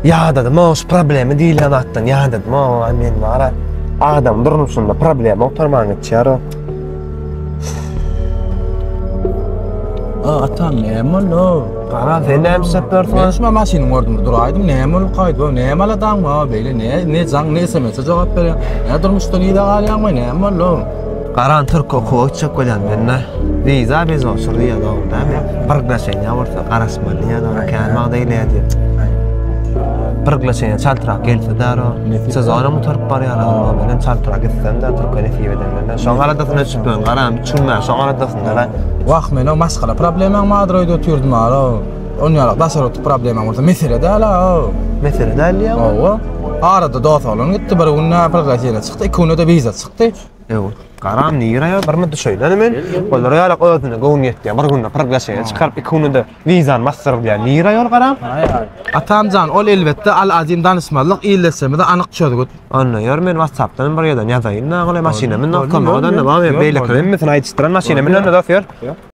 Ýadadym-ow şu problema diýilýän zatdan ýadadym-ow aý men bar-a. Adam durmuşynda problema gutarman geçýär-ow. A atam näme boldy? Garaz sen näme işläp ýörsüň? Men şuma maşynyň gördüm duraýdym näme bolup gaýdy näme aladaň bar beýle ne ne jaň ne SMS jogap berýäň. Nä durmuşdan yza galýaňmy näme boldy? Garan türk okuwa gitjek bolýan mende. Wiza bez oçur diýýär dogry dälmi? Priglaşeniýa bolsa garaşmaly diýýär dogry kän wagt eýleýär diýip. Priglaşeniýa çaltrak gelse däro. Sezonam gutaryp barýar menem çaltrak gitsem de türke nesip edende. Şoň aladasyna düşüp ýörün garam üç gün bäri şoň aladasynda. Wah men o maşgala problemaň bardyr öýde oturdym ara. Onýalak daşary ýurtda problemaň bolsa mesele däl-a. Mesele däl diýýäňmi? Hawa. Arada dos oglan gitdi bir günde priglaşeniýa çykdy, iki günde-de wiza çykdy. Ew, garam nirä ýa birmi düşeýleni men. Olar ýalak özüne göwün ýetýär. Bir günde priglaşeniýa çykaryp, iki günde wizany basdyryp diýýär. Nirä ýol garam? Atamjan, ol elbetde Al-Azim danyşmazlyk illeşjemize anyk çözgüt. Onda ýör men WhatsApp-dan bir ýerden ýazaýyn da, golaý maşyna mün, kömek edende, beýlekiler hemmesini aýdyşdyran maşyna mün onda dos ýör.